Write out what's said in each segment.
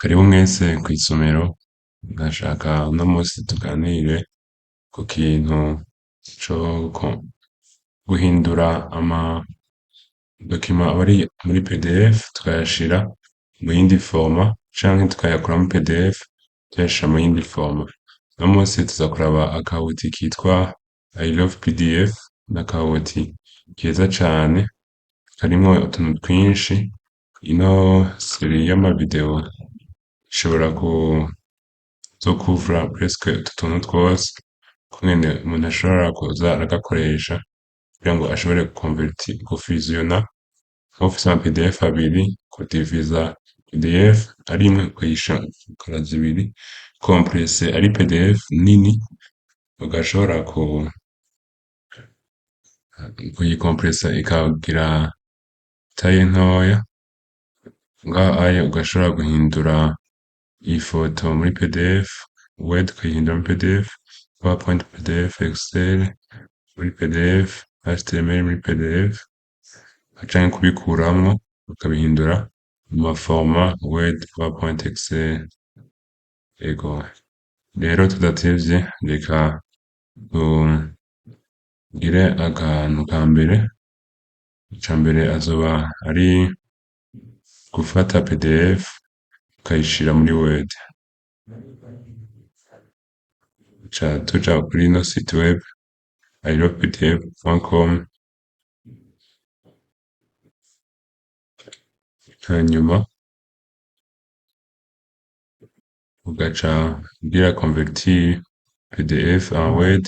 Karibu mwese kw'isomero, ndashaka uno musi tuganire ku kintu co guhindura ama document aba ari muri PDF tukayashira mu yindi format canke tukayakura muri PDF tuyashira mu yindi format. Uno musi tuza kuraba aka outil kitwa I love PDF, n'aka outil keza cane karimwo utuntu twinshi. Ino série y'ama vidéo ishobora kuzokuvura presque utu tuntu twose, kungene umuntu ashobora kuza aragakoresha kugira ngo ashobore gufusiona nk'ufise ama PDF abiri, kudiviza PDF ari imwe ukayishira zibiri, compresse ari PDF nini ugashobora kuyikompresa ikagira taille ntoya. Ngaha aye ugashobora guhindura ifoto muri PDF, Word ukayihindura muri PDF, PowerPoint PDF, Excel muri PDF, HTML muri PDF, canke kubikuramwo ukabihindura mu ma format Word, PowerPoint, Excel. Ego rero tudatevye, reka tugire akantu ka mbere. Ica mbere azoba ari gufata PDF ukayishira muri Word. Ca tuja kuri ino site web ilovepdf.com, hanyuma ugaca ugira convertir PDF en Word,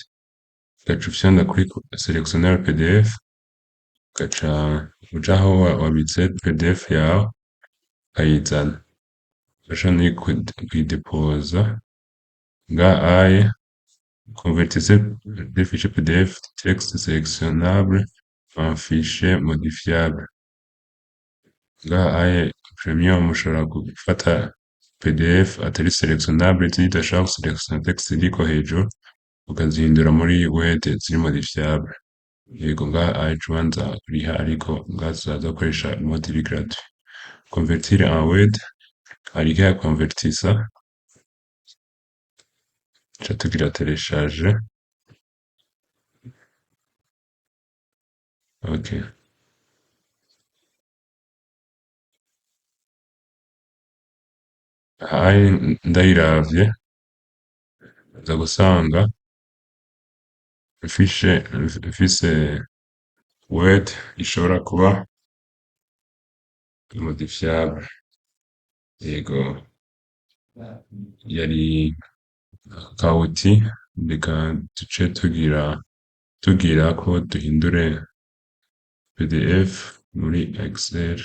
ugaca ufyonda kuri selectionner PDF, ugaca uja aho wabitse PDF yawe ukayizana, ugashobora no kuyidepoza ngaha aye. Convertissez des fichiers PDF texte sélectionnable en fichier modifiable. Ngaha aye premium ushobora gufata PDF atari sélectionnable, izindi udashobora guselectiona texte iriko hejuru, ukazihindura muri Word ziri modifiable. Yego, ngaha aye uca ubanza kuriha, ariko ngaha tuzaza gukoresha mode iri gratuit. Convertir en Word, ariko irakonvertisa, ca tugira télécharger. Ok. Ahaye ndayiravye nza gusanga mfise Word ishobora kuba modifiable. Yego, yari aka outil. Reka duce tugira ko duhindure PDF muri Excel,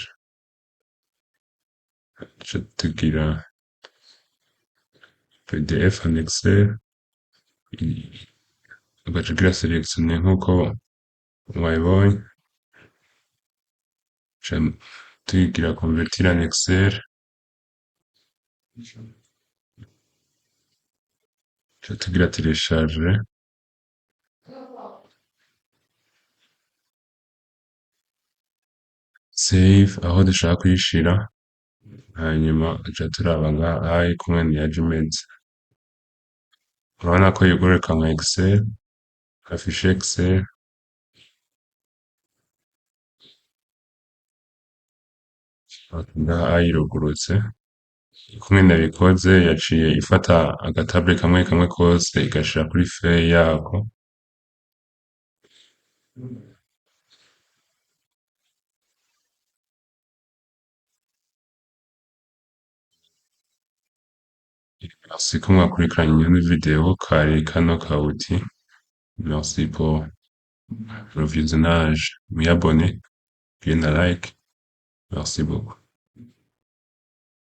duce tugira PDF en Excel, ugaca ugira selectionner nkuko wabibonye, duca tuyigira convertir en Excel, duca tugira télécharger. Save aho dushaka kuyishira, hanyuma duca turaba ngaha kungene yaje imeze. Urabona ko yugururika nka Excel, nka fichier Excel. Ngaha irugurutse kungene nabikoze, yaciye ifata agatable kamwe kamwe kose igashira kuri feuille yako. Merci ko mwakurikiranye ino video, kari kano ka outil. Merci pour le visionnage. Mwiyabone, mugire na like. Merci beaucoup.